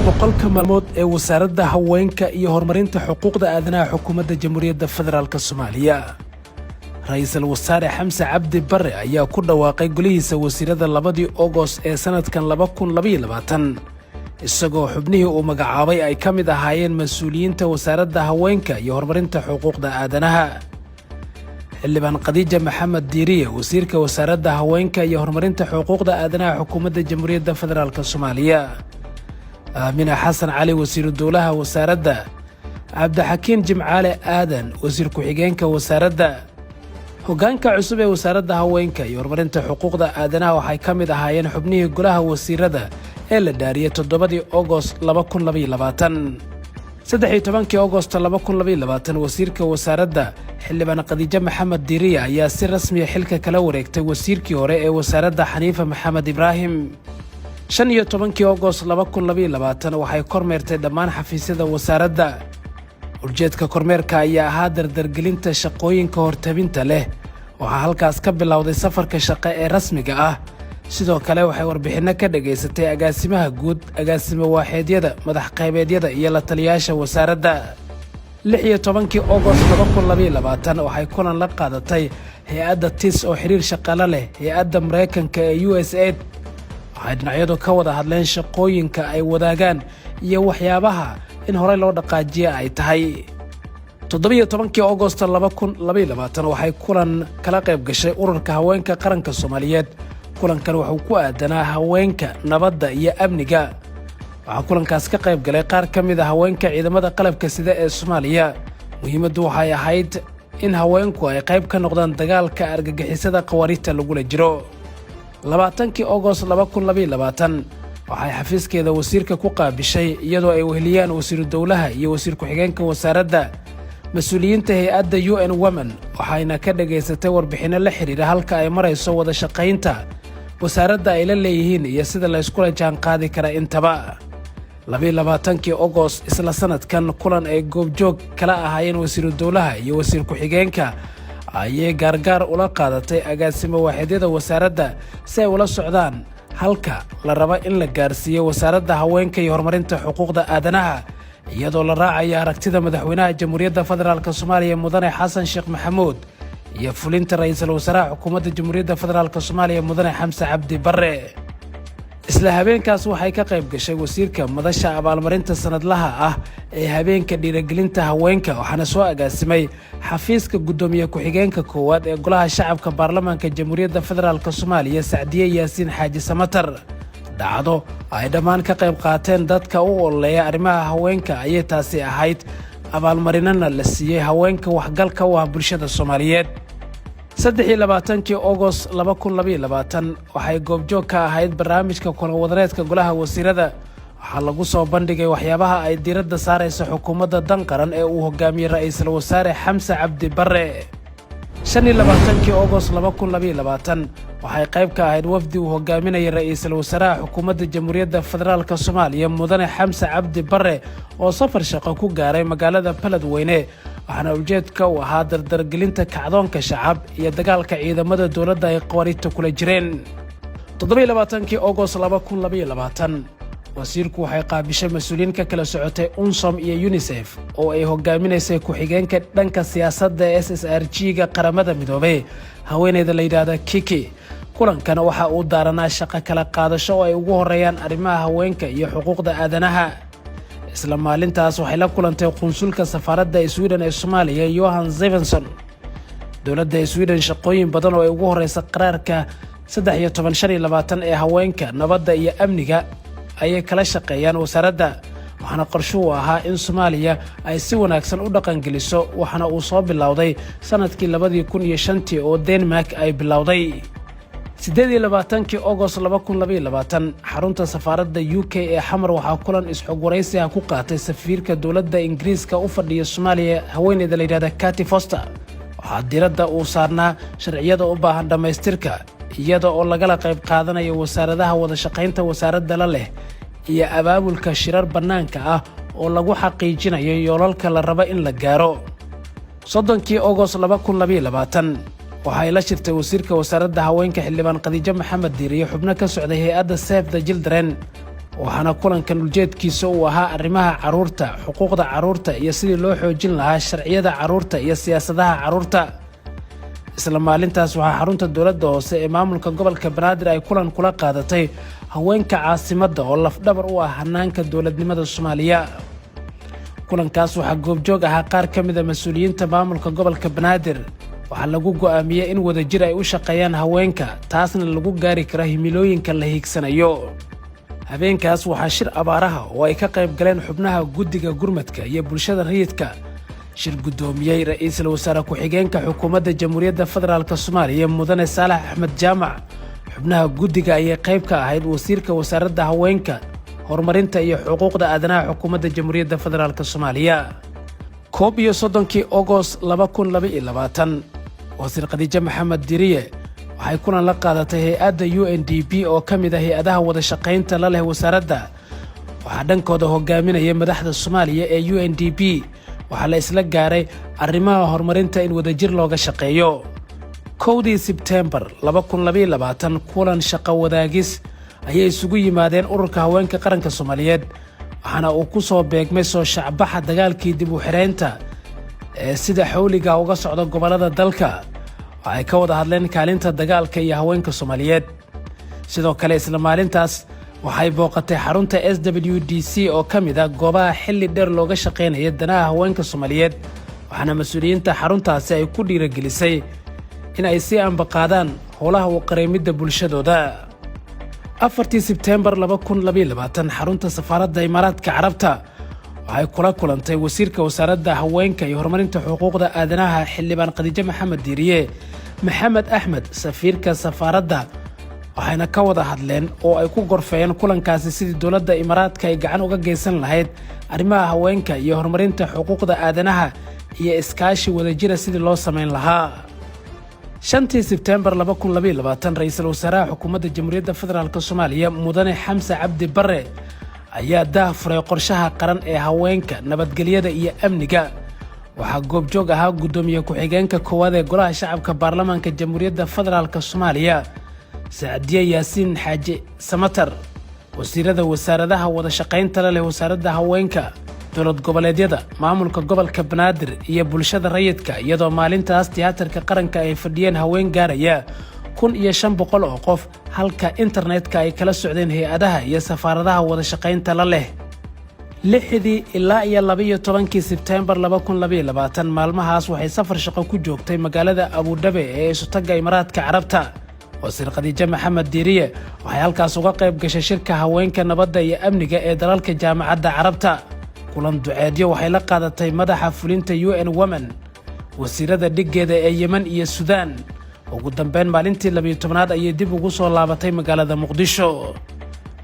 100-ka maalmood ee Wasaaradda Haweenka iyo Horumarinta Xuquuqda Aadanaha Xukuumadda Jamhuuriyadda Federaalka Soomaaliya. Ra-iisul Wasaare Xamse Cabdi Barre ayaa ku dhawaaqay golihiisa wasiirada 2dii Ogost ee sannadkan 2022, isagoo xubnihii uu magacaabay ay ka mid ahaayeen mas-uuliyiinta Wasaaradda Haweenka iyo Horumarinta Xuquuqda Aadanaha. Xildhibaan Khadiija Maxamed Diiriye, wasiirka Wasaaradda Haweenka iyo Horumarinta Xuquuqda Aadanaha Xukuumadda Jamhuuriyadda Federaalka Soomaaliya, Aamina Xasan Cali, wasiiru dowlaha wasaaradda, Cabdixakiin Jimcaale Aadan, wasiir ku-xigeenka wasaaradda. Hoggaanka cusub ee Wasaaradda Haweenka iyo Horumarinta Xuquuqda Aadanaha waxay ka mid ahaayeen xubnihii golaha wasiirada ee la dhaariyey 7dii Ogost 2022. 13kii Ogost 2022, wasiirka wasaaradda, Xildhibaan Khadiijo Maxamed Diiriya, ayaa si rasmiya xilka kala wareegtay wasiirkii hore ee wasaaradda, Xaniifa Maxamed Ibraahim. 15kii Ogost 2022, waxay kormeertay dhammaan xafiisyada wasaaradda. Ujeedka kormeerka ayaa ahaa dardargelinta shaqooyinka hortabinta leh. Waxaa halkaas ka bilowday safarka shaqo ee rasmiga ah. Sidoo kale waxay warbixinno ka dhagaysatay agaasimaha guud, agaasimo waaxeedyada, madax qaybeedyada iyo la taliyaasha wasaaradda. 16kii Ogost 2022, waxay kulan la qaadatay hay-adda TIS oo xiriir shaqalo leh hay-adda Maraykanka ee USAID. Waxay dhinacyadu ka wada hadleen shaqooyinka ay wadaagaan iyo waxyaabaha in horey loo dhaqaajiya ay tahay. 17kii Ogost 2022, waxay kulan kala qayb gashay Ururka Haweenka Qaranka Soomaaliyeed. Kulankan wuxuu ku aadanaa haweenka, nabadda iyo amniga. Waxaa kulankaas ka qayb galay qaar ka mid ah haweenka ciidamada qalabka sida ee Soomaaliya. Muhiimaddu waxay ahayd in haweenku ay qayb ka noqdaan dagaalka argagixisada khawaariijta lagula jiro. 20kii Ogost 2022, waxay xafiiskeeda wasiirka ku qaabishay, iyadoo ay weheliyaan wasiiru dowlaha iyo wasiir ku-xigeenka wasaaradda, mas-uuliyiinta hay-adda UN Women, waxayna ka dhagaysatay warbixinno la xidhiira halka ay marayso wada shaqaynta wasaaradda ay la leeyihiin iyo sida la yskula jaan qaadi kara intaba. 22kii Ogost isla sanadkan, kulan ay goobjoog kala ahaayeen wasiiru dowlaha iyo wasiir ku-xigeenka ayay gaargaar ula qaadatay agaasimo waaxidyada wasaaradda si ay ula socdaan halka la rabo in la gaarsiiyo Wasaaradda Haweenka iyo Horumarinta Xuquuqda Aadanaha, iyadoo la raacayo aragtida Madaxweynaha Jamhuuriyadda Federaalka Soomaaliya, Mudane Xasan Sheekh Maxamuud, iyo fulinta Ra-iisul Wasaaraha Xukuumadda Jamhuuriyadda Federaalka Soomaaliya, Mudane Xamse Cabdi Barre. Isla habeenkaas waxay ka qayb gashay wasiirka madasha abaalmarinta sanadlaha ah ee habeenka dhiirigelinta haweenka, waxaana soo agaasimay xafiiska guddoomiye ku-xigeenka koowaad ee Golaha Shacabka Baarlamaanka Jamhuuriyadda Federaalka Soomaaliya, Sacdiye Yaasiin Xaaji Samatar. Dhacdo ay dhammaan ka qayb qaateen dadka u ololeeya arrimaha haweenka ayay taasi ahayd, abaalmarinana la siiyey haweenka waxgalka u ah bulshada Soomaaliyeed. 23kii Ogost 2022, waxay goobjoog ka ahayd barnaamijka kulanwadareedka golaha wasiirada. Waxaa lagu soo bandhigay waxyaabaha ay diiradda saaraysa xukuumadda Dan Qaran ee uu hogaamiyey Ra-iisul Wasaare Xamse Cabdi Barre. 25kii Ogost 2022, waxay qayb ka ahayd wafdi uu hogaaminayay Ra-iisul Wasaaraha Xukuumadda Jamhuuriyadda Federaalka Soomaaliya, Mudane Xamse Cabdi Barre, oo safar shaqo ku gaaray magaalada Beledweyne, waxaana ujeedka uu ahaa dardargelinta kacdoonka shacab iyo dagaalka ciidamada dowladda ay khawariijta kula jireen. 27kii Ogost 2022, wasiirku waxay qaabishay mas-uuliyiin ka kala socotay UNSOM iyo UNICEF oo ay hogaaminaysay ku-xigeenka dhanka siyaasadda SSRG-ga Qaramada Midoobey, haweeneyda la yidhaahda Kiki. Kulankan waxa uu daaranaa shaqo kala qaadasho oo ay ugu horeeyaan arrimaha haweenka iyo xuquuqda aadanaha. Isla maalintaas waxay la kulantay qunsulka safaaradda Sweden ee Soomaaliya, Johan Stevenson. Dowladda Sweden shaqooyin badan oo ay ugu horeysa qaraarka 1325 ee haweenka, nabadda iyo amniga ayay kala shaqeeyaan wasaaradda, waxaana qorshuhu ahaa in Soomaaliya ay si wanaagsan u dhaqangeliso, waxaana uu soo bilowday sanadkii 2005-tii oo Denmark ay bilowday. 28kii Ogost 2022, xarunta safaaradda UK ee Xamar waxaa kulan isxog waraysi ah ku qaatay safiirka dowladda Ingiriiska u fadhiya Soomaaliya, haweeneyda la yidhahda Cati Foster. Waxaa diradda uu saarnaa sharciyada u baahan dhammaystirka, iyada oo lagala qayb qaadanayo wasaaradaha wada shaqaynta wasaaradda la leh iyo abaabulka shirar bannaanka ah oo lagu xaqiijinayo yoolalka la rabo in la gaaro. 30kii Ogost 2022, waxay la shirtay wasiirka Wasaaradda Haweenka, Xildhibaan Khadiijo Maxamed Diiriyo, xubno ka socday hay-adda Save the Children. Waxaana kulankan ujeedkiisa uu ahaa arrimaha carruurta, xuquuqda carruurta iyo sidii loo xoojin lahaa sharciyada carruurta iyo siyaasadaha carruurta. Isla maalintaas waxaa xarunta dowladda hoose ee maamulka gobolka Banaadir ay kulan kula qaadatay haweenka caasimadda oo lafdhabar u ah hanaanka dowladnimada Soomaaliya. Kulankaas waxaa goobjoog ahaa qaar ka mid ah mas-uuliyiinta maamulka gobolka Banaadir. Waxaa lagu go'aamiyey in wadajir ay u shaqeeyaan haweenka, taasna lagu gaari karo himilooyinka la hiigsanayo. Habeenkaas waxaa shir abaaraha oo ay ka qayb galeen xubnaha guddiga gurmadka iyo bulshada rayidka shir guddoomiyey ra-iisul wasaare ku-xigeenka xukuumadda Jamhuuriyadda Federaalka Soomaaliya, Mudane Saalax Axmed Jaamac. Xubnaha guddiga ayay qayb ka ahayd wasiirka wasaaradda haweenka, horumarinta iyo xuquuqda aadanaha xukuumadda Jamhuuriyadda Federaalka Soomaaliya. 31-kii Ogost 2022, Wasiir Khadiijo Maxamed Diriye waxay kulan la qaadatay hay-adda UNDP oo ka mid ah hay-adaha wada shaqaynta la leh wasaaradda. Waxaa dhankooda hogaaminaya madaxda Soomaaliya ee UNDP. Waxaa la isla gaaray arrimaha horumarinta in wadajir looga shaqeeyo. 1-dii Sebteembar 2022, kulan shaqo wadaagis ayay isugu yimaadeen Ururka Haweenka Qaranka Soomaaliyeed, waxaana uu ku soo beegmay soo shacbaxa dagaalkii dib u xireynta ee sida xawliga uga socda gobollada dalka. Waxay ka wada hadleen kaalinta dagaalka iyo haweenka Soomaaliyeed. Sidoo kale, isla maalintaas waxay booqatay xarunta SWDC oo ka mid ah goobaha xilli dheer looga shaqaynaya danaha haweenka Soomaaliyeed, waxaana mas-uuliyiinta xaruntaasi ay ku dhiiragelisay in ay sii ambaqaadaan howlaha u qareemidda bulshadooda. 4-tii Sebteembar 2022, xarunta safaaradda Imaaraadka Carabta waxay kula kulantay wasiirka wasaaradda haweenka iyo horumarinta xuquuqda aadanaha, Xildhibaan Khadiijo Maxamed Diiriye, Maxamed Axmed, safiirka safaaradda, waxayna ka wada hadleen oo ay ku gorfeeyeen kulankaasi sidii dowladda Imaaraadka ay gacan uga geysan lahayd arrimaha haweenka iyo horumarinta xuquuqda aadanaha iyo iskaashi wadajira sidii loo samayn lahaa. 5-tii Sebteembar 2022, ra-iisul wasaaraha xukuumadda Jamhuuriyadda Federaalka Soomaaliya, Mudane Xamse Cabdi Barre, ayaa daah furay qorshaha qaran ee haweenka, nabadgelyada iyo amniga. Waxaa goobjoog ahaa guddoomiye ku-xigeenka koowaad ee Golaha Shacabka Baarlamaanka Jamhuuriyadda Federaalka Soomaaliya, Sacdiye Yaasiin Xaaji Samatar, wasiirada wasaaradaha wada shaqaynta la leh wasaaradda haweenka, dowlad goboleedyada, maamulka gobolka Banaadir iyo bulshada rayidka, iyadoo maalintaas Tiyaatarka Qaranka ay fadhiyeen haween gaaraya 1500 oo qof, halka internetka ay kala socdeen hay-adaha iyo safaaradaha wada shaqaynta la leh. 6-dii ilaa iyo 12-kii Sebteembar 2022, maalmahaas waxay safar shaqo ku joogtay magaalada Abuudhabe ee Isutagga Imaaraadka Carabta. Wasiir Khadiijo Maxamed Diiriye waxay halkaas uga qayb gashay shirka haweenka, nabadda iyo amniga ee dalalka Jaamacadda Carabta. Kulan duceedyo waxay la qaadatay madaxa fulinta UN Women, wasiirada dhiggeeda ee Yemen iyo Suudaan. Ugu dambeyn, maalintii 12-aad ayay dib ugu soo laabatay magaalada Muqdisho.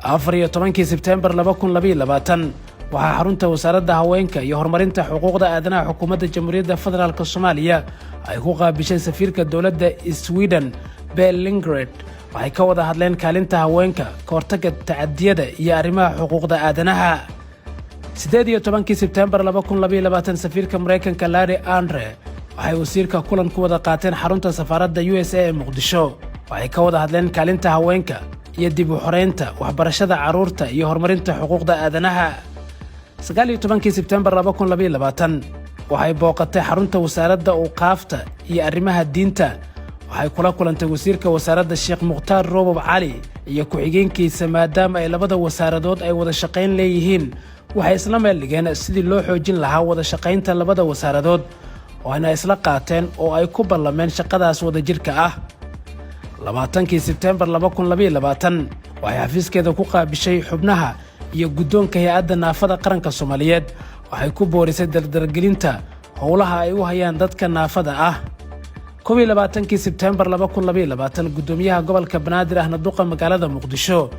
14-kii Sebteembar 2022, waxaa xarunta wasaaradda haweenka iyo horumarinta xuquuqda aadanaha xukuumadda Jamhuuriyadda Federaalka Soomaaliya ay ku qaabishay safiirka dowladda Sweden, Bell Lingred. Waxay ka wada hadleen kaalinta haweenka, ka hortagga tacadiyada iyo arrimaha xuquuqda aadanaha. 18-kii Sebteembar 2022, safiirka Maraykanka Larry Andre waxay wasiirka kulan ku wada qaateen xarunta safaaradda USA ee Muqdisho. Waxay ka wada hadleen kaalinta haweenka iyo dib u xoreynta, waxbarashada carruurta iyo horumarinta xuquuqda aadanaha. 19-kii Sebteembar 2022, waxay booqatay xarunta wasaaradda awqaafta iyo arrimaha diinta. Waxay kula kulantay wasiirka wasaaradda, Sheekh Mukhtaar Robow Cali, iyo ku-xigeenkiisa. Maadaama ay labada wasaaradood ay wada shaqayn leeyihiin, waxay isla meel dhigeen sidii loo xoojin lahaa wada shaqaynta labada wasaaradood, waana isla qaateen oo ay ku ballameen shaqadaas wadajirka ah. 20-kii Sebteembar 2022, waxay xafiiskeeda ku qaabishay xubnaha iyo guddoonka hay-adda naafada qaranka Soomaaliyeed. Waxay ku boorisay dardargelinta howlaha ay u hayaan dadka naafada ah. 21-kii Sebteembar 2022, guddoomiyaha gobolka Banaadir ahna duqa magaalada Muqdisho,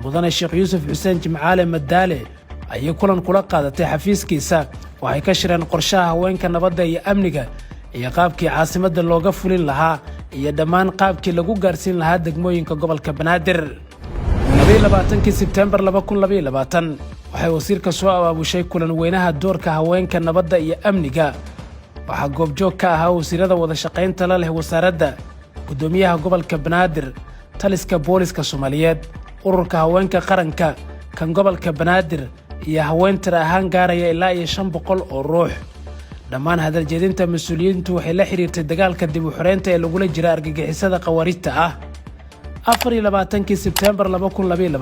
Mudane Sheekh Yuusuf Xuseen Jimcaale Madaale, ayay kulan kula qaadatay xafiiskiisa. Waxay ka shireen qorshaha haweenka, nabadda iyo amniga iyo qaabkii caasimadda looga fulin lahaa iyo dhammaan qaabkii lagu gaarsiin lahaa degmooyinka gobolka Banaadir. 22-kii Sebteembar 2022, waxay wasiirka soo abaabushay kulan weynaha doorka haweenka, nabadda iyo amniga. Waxaa goobjoog ka ahaa wasiirada wada shaqaynta la leh wasaaradda, guddoomiyaha gobolka Banaadir, taliska booliska Soomaaliyeed, Ururka Haweenka Qaranka, kan gobolka Banaadir iyo haween tiro ahaan gaaraya ilaa iyo 500 oo ruux. Dhammaan hadaljeedinta mas-uuliyiintu waxay la xiriirtay dagaalka dib u xoreynta ee lagula jira argagixisada khawaarijta ah. 24-kii Sebteembar 2022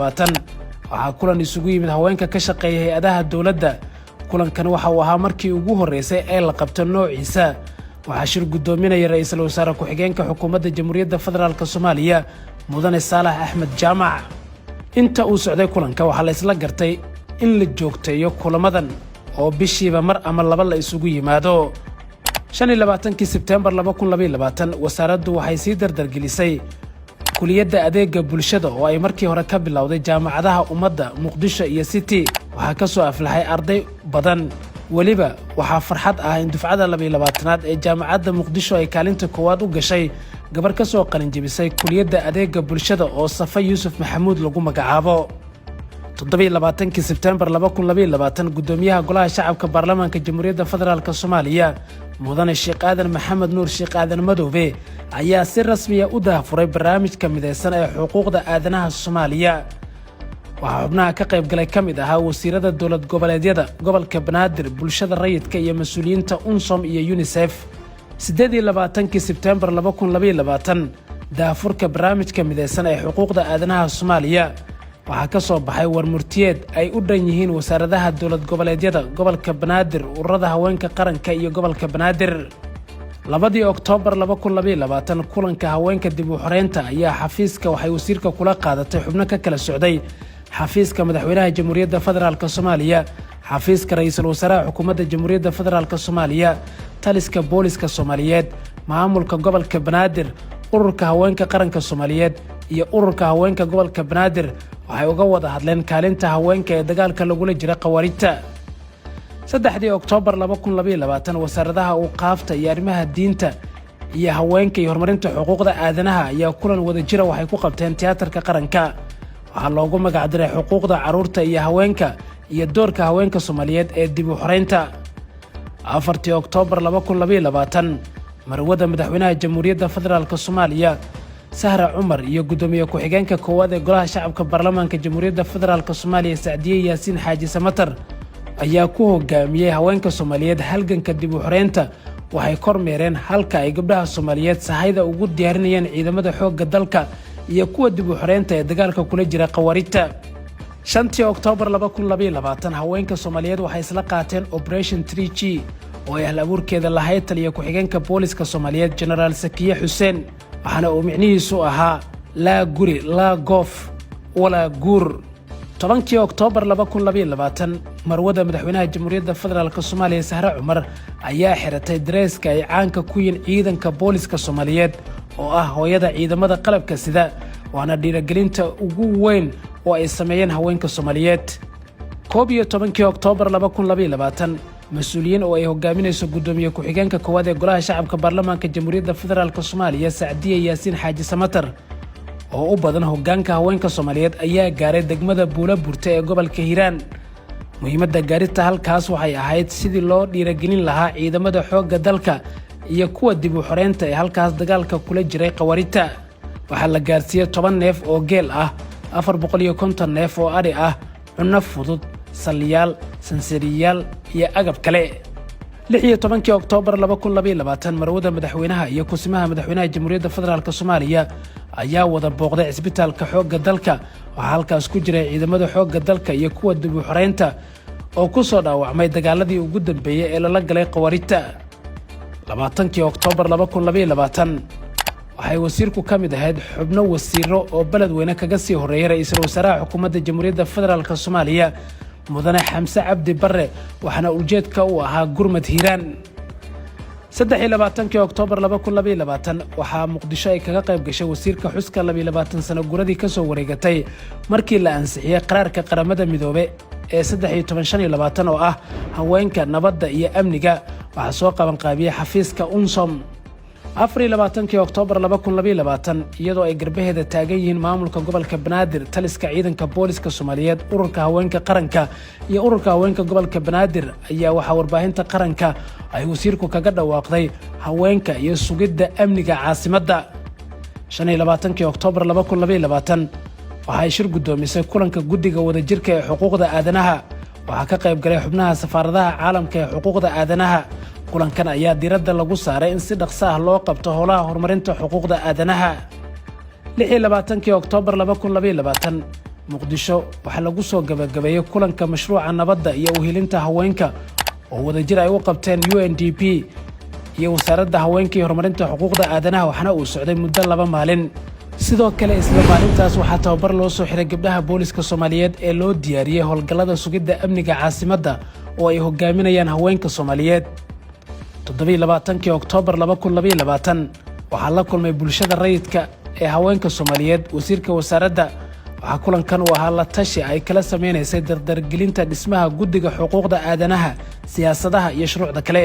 waxaa kulan isugu yimid haweenka ka shaqeeya hay-adaha dowladda. Kulankan waxa uu ahaa markii ugu horreysay ee la qabto noociisa. Waxaa shir guddoominaya ra-iisul wasaare ku-xigeenka xukuumadda Jamhuuriyadda Federaalka Soomaaliya, Mudane Saalax Axmed Jaamac. Inta uu socday kulanka waxaa la isla gartay in la joogteeyo kulamadan oo bishiiba mar ama laba la isugu yimaado. 25-kii Sebteembar 2022 wasaaraddu waxay sii dardargelisay kuliyadda adeegga bulshada oo ay markii hore ka bilowday jaamacadaha Ummadda, Muqdisho iyo City. Waxaa ka soo aflaxay arday badan. Weliba waxaa farxad ah in dufcada 22-aad ee Jaamacadda Muqdisho ay kaalinta koowaad u gashay gabar ka soo qalinjebisay kuliyadda adeegga bulshada oo Safa Yuusuf Maxamuud lagu magacaabo. 27-kii Sebteembar 2022 guddoomiyaha Golaha Shacabka Baarlamaanka Jamhuuriyadda Federaalka Soomaaliya, Mudane Sheekh Aadan Maxamed Nuur, Sheekh Aadan Madoobe, ayaa si rasmiya u daahfuray barnaamijka midaysan ee xuquuqda aadanaha Soomaaliya. Waxaa xubnaha ka qayb galay ka mid ahaa wasiirada dowlad goboleedyada, gobolka Banaadir, bulshada rayidka iyo mas-uuliyiinta UNSOM iyo UNICEF. 28-kii Sebteembar 2022 daahfurka barnaamijka midaysan ee xuquuqda aadanaha Soomaaliya waxaa ka soo baxay warmurtiyeed ay u dhan yihiin wasaaradaha dowlad goboleedyada, gobolka Banaadir, ururada haweenka qaranka iyo gobolka Banaadir. 2-dii Oktoobar 2022 kulanka haweenka dib u xoreynta ayaa xafiiska waxay wasiirka kula qaadatay xubno ka kala socday xafiiska Madaxweynaha Jamhuuriyadda Federaalka Soomaaliya, xafiiska Ra-iisul Wasaaraha Xukuumadda Jamhuuriyadda Federaalka Soomaaliya, taliska Booliska Soomaaliyeed, maamulka gobolka Banaadir, Ururka Haweenka Qaranka Soomaaliyeed iyo Ururka Haweenka Gobolka Banaadir. Waxay uga wada hadleen kaalinta haweenka ee dagaalka lagula jira khawaarijta. 3-dii Oktoobar 2022 wasaaradaha Awqaafta iyo Arrimaha Diinta iyo Haweenka iyo Horumarinta Xuquuqda Aadanaha ayaa kulan wadajira waxay ku qabteen Tiyaatarka Qaranka. Waxaa loogu magacdiray xuquuqda carruurta iyo haweenka iyo doorka haweenka Soomaaliyeed ee dib u xoreynta. 4-tii Oktoobar 2022 marwada Madaxweynaha Jamhuuriyadda Federaalka Soomaaliya, Sahra Cumar, iyo guddoomiye ku-xigeenka koowaad ee Golaha Shacabka Baarlamaanka Jamhuuriyadda Federaalka Soomaaliya, Sacdiye Yaasiin Xaaji Samatar, ayaa ku hogaamiyey haweenka Soomaaliyeed halganka dib u xoreynta. Waxay kormeereen halka ay gabdhaha Soomaaliyeed sahayda ugu diyaarinayeen ciidamada xoogga dalka iyo kuwa dib u xoreynta ee dagaalka kula jira khawaarijta. 5-tii Oktoobar 2022 haweenka Soomaaliyeed waxay isla qaateen Operation 3G oo ay hal abuurkeeda lahayd taliya ku-xigeenka booliska Soomaaliyeed, Jenaraal Sakiye Xuseen, waxaana uu micnihiisu ahaa laa guri, laa goof, walaa guur. 10-kii Oktoobar 2022 marwada Madaxweynaha Jamhuuriyadda Federaalka Soomaaliya, Sahre Cumar, ayaa xiratay dareeska ay caanka ku yihiin ciidanka booliska Soomaaliyeed oo ah hooyada ciidamada qalabka sida, waana dhiirigelinta ugu weyn oo ay sameeyeen haweenka Soomaaliyeed. 11-kii Oktoobar 2022 mas-uuliyiin oo ay hogaaminayso guddoomiye ku-xigeenka koowaad ee Golaha Shacabka Baarlamaanka Jamhuuriyadda Federaalka Soomaaliya, Sacdiye Yaasiin Xaaji Samatar, oo u badan hoggaanka haweenka Soomaaliyeed ayaa gaaray degmada Buula Burte ee gobolka Hiiraan. Muhiimadda gaarita halkaas waxay ahayd sidii loo dhiiragelin lahaa ciidamada xoogga dalka iyo kuwa dib u xoreynta ee halkaas dagaalka kula jiray khawaarijta. Waxaa la gaarsiiyey 10 neef oo geel ah, 450 neef oo adhi ah, cunno fudud, salliyaal, sansariyaal iyo agab kale. 16-kii Oktoobar 2022 marwada Madaxweynaha iyo kusimaha Madaxweynaha Jamhuuriyadda Federaalka Soomaaliya ayaa wada booqday cisbitaalka xoogga dalka. Waxaa halkaas ku jiray ciidamada xoogga dalka iyo kuwa dib u xoreynta oo ku soo dhaawacmay dagaaladii ugu dambeeyey ee lala galay khawaarijta. 20-kii Oktoobar 2022 waxay wasiirku ka mid ahayd xubno wasiiro oo Beledweyne kaga sii horreeyay ra-iisul wasaaraha xukuumadda Jamhuuriyadda Federaalka Soomaaliya, Mudane Xamse Cabdi Barre, waxaana ujeedka u ahaa gurmad Hiiraan. 23-kii Oktoobar 2022 waxaa Muqdisho ay kaga qayb gashay wasiirka xuska 22 sano guradii ka soo wareegatay markii la ansixiyey qaraarka Qaramada Midoobe ee 1325 oo ah haweenka, nabadda iyo amniga. Waxaa soo qabanqaabiyey xafiiska UNSOM. 24-kii Oktoobar 2022 iyadoo ay garbaheeda taagan yihiin maamulka gobolka Banaadir, taliska ciidanka booliska Soomaaliyeed, Ururka Haweenka Qaranka iyo Ururka Haweenka Gobolka Banaadir, ayaa waxaa Warbaahinta Qaranka ay wasiirku kaga dhawaaqday haweenka iyo sugidda amniga caasimadda. 25-kii Oktoobar 2022 Waxa ay shir guddoomisay kulanka guddiga wadajirka ee xuquuqda aadanaha. Waxaa ka qayb galay xubnaha safaaradaha caalamka ee xuquuqda aadanaha. Kulankan ayaa diiradda lagu saaray in si dhaqso ah loo qabto howlaha horumarinta xuquuqda aadanaha. 26-kii Oktoobar 2022, Muqdisho waxaa lagu soo gabagabeeyey kulanka mashruuca nabadda iyo uhilinta haweenka oo wadajir ay u qabteen UNDP iyo Wasaaradda Haweenka iyo Horumarinta Xuquuqda Aadanaha, waxaana uu socday muddo 2 maalin. Sidoo kale, isla maalintaas waxaa tababar loo soo xiray gabdhaha booliska Soomaaliyeed ee loo diyaariyey howlgallada sugidda amniga caasimadda oo ay hogaaminayaan haweenka Soomaaliyeed. 27-kii Oktoobar 2022, waxaa la kulmay bulshada rayidka ee haweenka Soomaaliyeed wasiirka wasaaradda. Waxaa kulankan uu ahaa la tashi ay kala sameynaysay dardargelinta dhismaha guddiga xuquuqda aadanaha, siyaasadaha iyo shuruucda kale.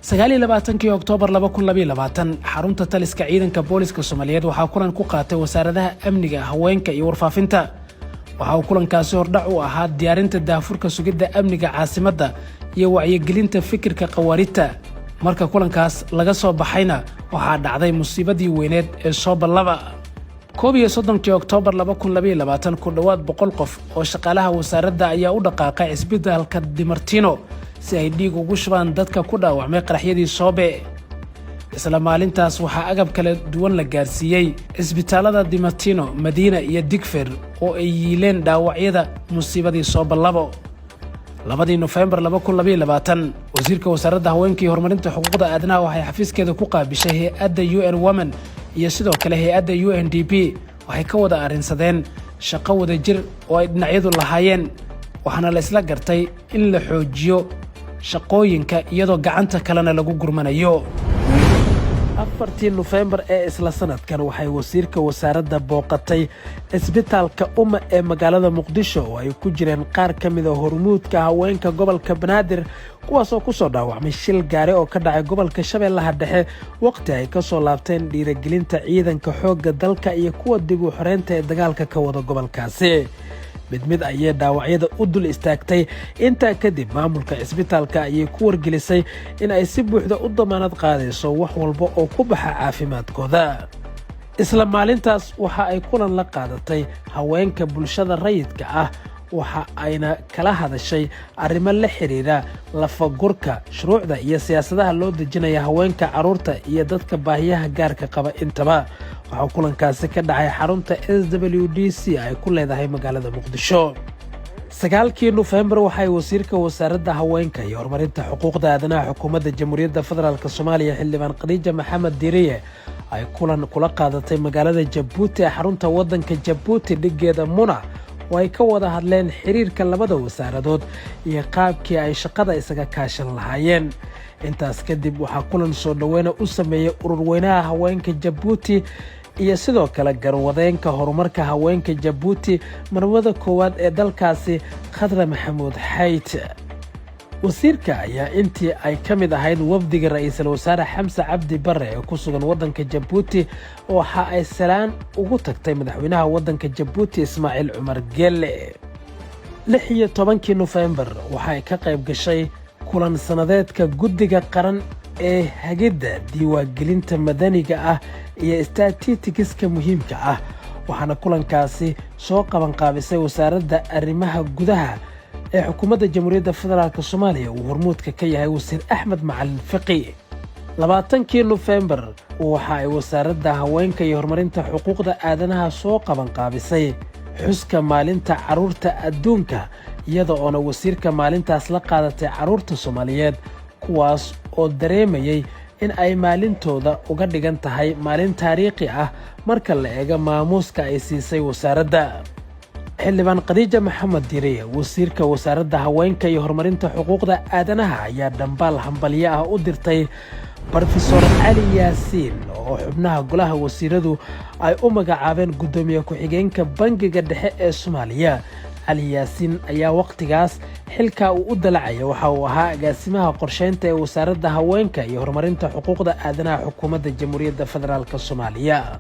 29-kii Oktoobar 2022, xarunta taliska ciidanka booliska Soomaaliyeed waxaa kulan ku qaatay wasaaradaha amniga, haweenka iyo warfaafinta. Waxa uu kulankaasi hordhac u ahaa diyaarinta daahfurka sugidda amniga caasimadda iyo wacyigelinta fikirka khawaarijta. Marka kulankaas laga soo baxayna, waxaa dhacday musiibadii weyneed ee Soobe 2. 31-kii Oktoobar 2022, ku dhowaad 100 qof oo shaqaalaha wasaaradda ayaa u dhaqaaqay cisbitaalka Dimartino si ay dhiig ugu shubaan dadka ku dhaawacmay qaraxyadii Soobe. Isla maalintaas waxaa agab kala duwan la gaarsiiyey cisbitaalada Dimartino, Madiina iyo Digfer oo ay yiileen dhaawacyada musiibadii Soobe 2. 2-dii Nofembar 2022, wasiirka Wasaaradda Haweenka iyo Horumarinta Xuquuqda Aadanaha waxay xafiiskeeda ku qaabishay hay-adda UN Women iyo sidoo kale hay-adda UNDP. Waxay ka wada arrinsadeen shaqo wada jir oo ay dhinacyadu lahaayeen, waxaana la isla gartay in la xoojiyo shaqooyinka iyadoo gacanta kalena lagu gurmanayo. 4-tii Nofembar ee isla sanadkan, waxay wasiirka wasaaradda booqatay cisbitaalka Umma ee magaalada Muqdisho oo ay ku jireen qaar ka mida hormuudka haweenka gobolka Banaadir, kuwaasoo ku soo dhaawacmay shil gaari oo ka dhacay gobolka Shabeellaha Dhexe waqti ay ka soo laabteen dhiirigelinta ciidanka xoogga dalka iyo kuwa dib u xoreynta ee dagaalka ka wada gobolkaasi. Mid mid ayay dhaawacyada u dul istaagtay. Intaa kadib, maamulka cisbitaalka ayay ku wargelisay in ay si buuxda u damaanad qaadayso wax walba oo ku baxa caafimaadkooda. Isla maalintaas waxa ay kulan la qaadatay haweenka bulshada rayidka ah, waxa ayna kala hadashay arrimo la xiriira lafagurka shuruucda iyo siyaasadaha loo dejinaya haweenka, carruurta iyo dadka baahiyaha gaarka qaba intaba. Waxaa kulankaasi ka dhacay xarunta SWDC ay ku leedahay magaalada Muqdisho. 9-kii Nofembar, waxay wasiirka Wasaaradda Haweenka iyo Horumarinta Xuquuqda Aadanaha Xukuumadda Jamhuuriyadda Federaalk Soomaaliya, Xildhibaan Khadiija Maxamed Diiriye, ay kulan kula qaadatay magaalada Jabuuti ee xarunta waddanka Jabuuti dhiggeeda Muna, oo ay ka wada hadleen xiriirka labada wasaaradood iyo qaabkii ay shaqada isaga kaashan lahaayeen. Intaas kadib, waxaa kulan soo dhoweyna u sameeyey ururweynaha haweenka Jabuuti iyo sidoo kale garwadeenka horumarka haweenka Jabuuti, marwada koowaad ee dalkaasi, Khadra Maxamuud Xayt. Wasiirka ayaa intii ay ka mid ahayd wafdiga Ra-iisul Wasaare Xamse Cabdi Bare ee ku sugan waddanka Jabuuti, waxa ay salaan ugu tagtay madaxweynaha waddanka Jabuuti, Ismaaciil Cumar Geelle. 16-kii Nofembar, waxay ka qayb gashay kulan sannadeedka Guddiga Qaran ee Hagidda Diiwaangelinta Madaniga ah iyo Istaatistikiska muhiimka ah, waxaana kulankaasi soo qabanqaabisay Wasaaradda Arrimaha Gudaha ee Xukuumadda Jamhuuriyadda Federaalk Soomaaliya, uu hormuudka ka yahay Wasiir Axmed Macalin Fiqi. 20-kii Nofembar, waxa ay Wasaaradda Haweenka iyo Horumarinta Xuquuqda Aadanaha soo qabanqaabisay xuska Maalinta Carruurta Adduunka, iyada oona wasiirka maalintaas la qaadatay carruurta Soomaaliyeed, kuwaas oo dareemayay in ay maalintooda uga dhigan tahay maalin taariikhi ah marka la eego maamuuska ay siisay wasaaradda. Xildhibaan Khadiija Maxamed Diiriye, wasiirka Wasaaradda Haweenka iyo Horumarinta Xuquuqda Aadanaha, ayaa dhambaal hambalyo ah u dirtay Brofesor Cali Yaasiin oo xubnaha golaha wasiiradu ay u magacaabeen guddoomiye ku-xigeenka Bangiga Dhexe ee Soomaaliya. Cali Yaasiin ayaa wakhtigaas xilkaa uu u dalacaya waxa uu ahaa agaasimaha qorsheynta ee Wasaaradda Haweenka iyo Horumarinta Xuquuqda Aadanaha Xukuumadda Jamhuuriyadda Federaalk Soomaaliya.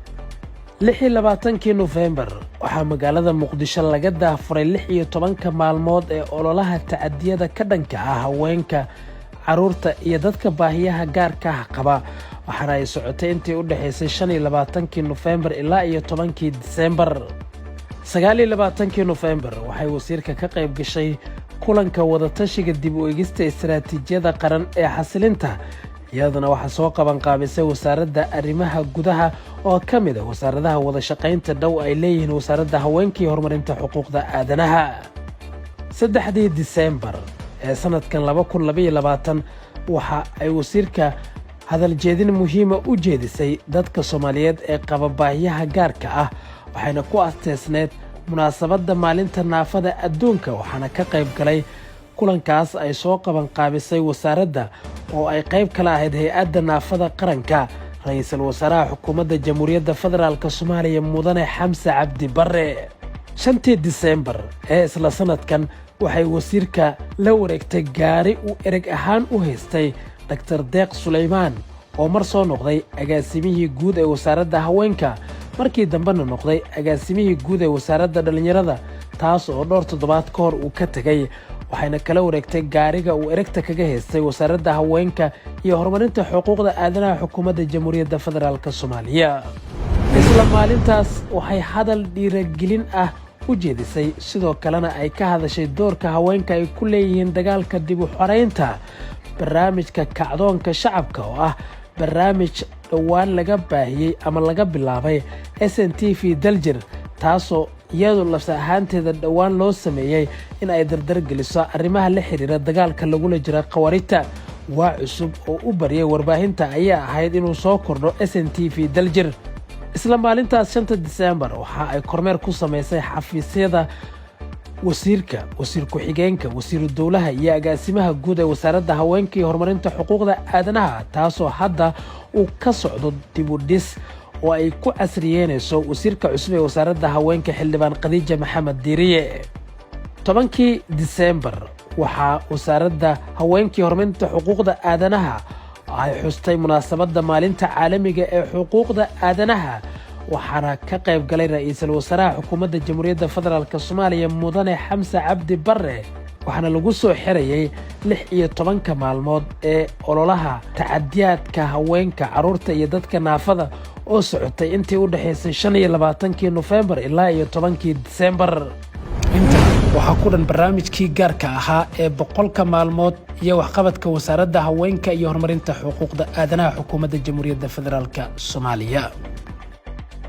26-kii Nofembar, waxaa magaalada Muqdisho laga daahfuray 16-ka maalmood ee ololaha tacadiyada ka dhanka ah haweenka, carruurta iyo dadka baahiyaha gaarka ah qaba, waxaana ay socotay intii u dhexaysay 25-kii Nofembar ilaa iyo 10-kii Disembar. 29-kii Nofembar waxay wasiirka ka qayb gashay kulanka wadatashiga dib u eegista istaraatiijiyada qaran ee xasilinta. Iyadana waxaa soo qaban qaabisay Wasaaradda Arrimaha Gudaha, oo ka mid ah wasaaradaha wada shaqaynta dhow ay leeyihiin Wasaaradda Haweenka iyo Horumarinta Xuquuqda Aadanaha. 3-dii Disembar ee sannadkan 2022 waxa ay wasiirka hadaljeedin muhiima u jeedisay dadka Soomaaliyeed ee qaba baahiyaha gaarka ah, waxayna ku asteesneed munaasabadda Maalinta Naafada Adduunka. Waxaana ka qayb galay kulankaas ay soo qaban qaabisay wasaaradda, oo ay qayb kala ahayd Hay-adda Naafada Qaranka, Ra-iisul Wasaaraha Xukuumadda Jamhuuriyadda Federaalka Soomaaliya, Mudane Xamse Cabdi Barre. 5-tii Disembar ee isla sannadkan waxay wasiirka la wareegtay gaari uu ereg ahaan u haystay Dhaktar Deeq Sulaymaan, oo mar soo noqday agaasimihii guud ee Wasaaradda Haweenka, markii dambena noqday agaasimihii guud ee Wasaaradda Dhallinyarada, taas oo dhowr toddobaad ka hor uu ka tegay. Waxayna kala wareegtay gaariga uu eregta kaga haystay Wasaaradda Haweenka iyo Horumarinta Xuquuqda Aadanaha Xukuumadda Jamhuuriyadda Federaalka Soomaaliya. Isla maalintaas waxay hadal dhiiragelin ah u jeedisay, sidoo kalena ay ka hadashay doorka haweenka ay ku leeyihiin dagaalka dib u xoreynta, barnaamijka Kacdoonka Shacabka, oo ah barnaamij dhowaan laga baahiyey ama laga bilaabay SNTV Daljir, taasoo iyadu lafsa ahaanteeda dhowaan loo sameeyey in ay dardargeliso arrimaha la xiriira dagaalka lagula jira khawarijta. Waa cusub oo u baryay warbaahinta ayaa ahayd inuu soo kordho SNTV Daljir. Isla maalintaas 5-ta Disembar waxa ay kormeer ku samaysay xafiisyada wasiirka, wasiir ku-xigeenka, wasiiru dowlaha iyo agaasimaha guud ee Wasaaradda Haweenka iyo Horumarinta Xuquuqda Aadanaha, taasoo hadda uu ka socdo dib u dhis oo ay ku casriyeynayso wasiirka cusub ee Wasaaradda Haweenka, Xildhibaan Khadiija Maxamed Diiriye. 10-kii Disembar waxaa Wasaaradda Haweenka iyo Horumarinta Xuquuqda Aadanaha ay xustay munaasabadda Maalinta Caalamiga ee Xuquuqda Aadanaha, waxaana ka qayb galay Ra-iisul Wasaaraha Xukuumadda Jamhuuriyadda Federaalka Soomaaliya, Mudane Xamse Cabdi Barre. Waxaana lagu soo xirayay 16-ka maalmood ee ololaha tacadiyaadka haweenka, carruurta iyo dadka naafada, oo socotay intii u dhexaysay 25-kii Nofembar ilaa iyo 10-kii Disembar. Inta waxaa ku dhan barnaamijkii gaarka ahaa ee 100-ka maalmood iyo waxqabadka Wasaaradda Haweenka iyo Horumarinta Xuquuqda Aadanaha Xukuumadda Jamhuuriyadda Federaalka Soomaaliya.